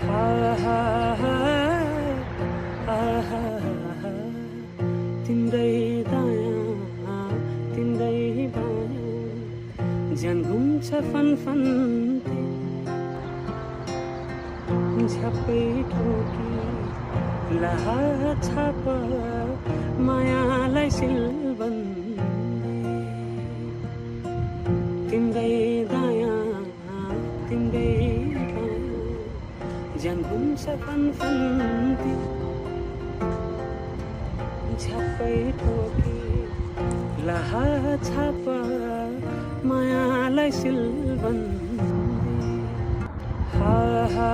हा हा हा हा हा हा तिम्रै दायाँ तिम्रै बायाँ ज्यान घुम्छ फनफन्ती झ्याप्पै ठोकी लाहा छाप मायालाई सिलबन्दी तिम्रै दायाँ तिम्रै बायाँ ज्यान घुम्छ फनफन्ती झ्याप्पै ठोकी लाहा छाप मायालाई सिलबन्दी हा हा